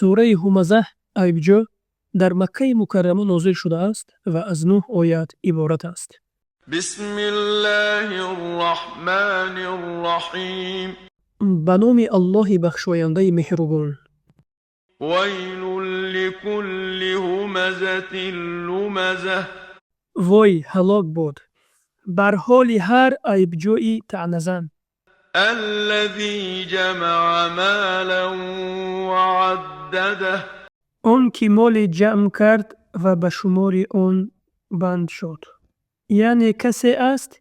Сураи Ҳумазаҳ, айбҷӯ, дар Маккаи Мукаррама нозил шудааст ва аз нӯҳ оят иборат аст. بسم الله الرحمن الرحيم. Ба номи Аллоҳи бахшояндаи меҳрубон. ويل لكل همزة لمزة. Вой, ҳалок бод бар ҳоли ҳар айбҷӯи таъназан. الذي جمع مالا وعدده. Он ки моле ҷамъ кард ва ба шумори он банд шуд. Яъне касе аст,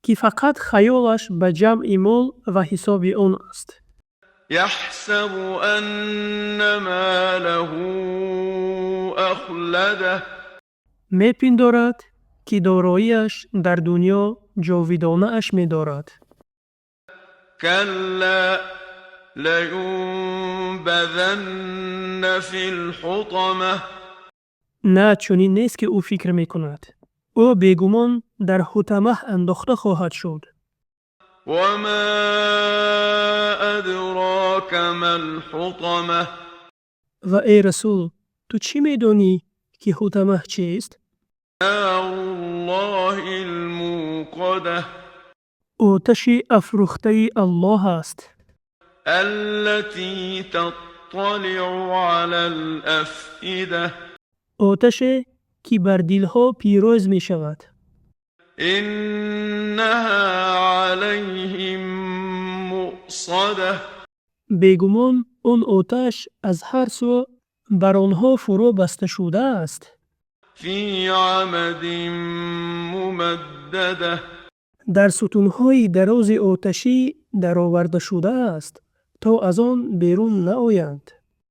ки фақат хаёлаш ба ҷамъи мол ва ҳисоби он аст. يحسب أن ماله أخلده. Мепиндорад, ки дороияш дар дунё ҷовидонааш медорад. كلا لينبذن في الحطمة. На, чунин нест, ки ӯ фикр мекунад. Ӯ бегумон дар Ҳутамаҳ андохта хоҳад шуд. وما أدراك ما الحطمة. Ва эй расул, ту чӣ медонӣ, ки Ҳутамаҳ чист? نار الله الموقدة. Оташи афрӯхтаи Аллоҳ аст. التي تطلع على الأفئدة. Оташе, ки бар дилҳо пирӯз мешавад. إنها عليهم مؤصدة. Бегумон, он оташ аз ҳар сӯ бар онҳо фурӯ баста шудааст. في عمد ممددة. Дар сутунҳои дарози оташӣ дароварда шудааст, то аз он берун наоянд.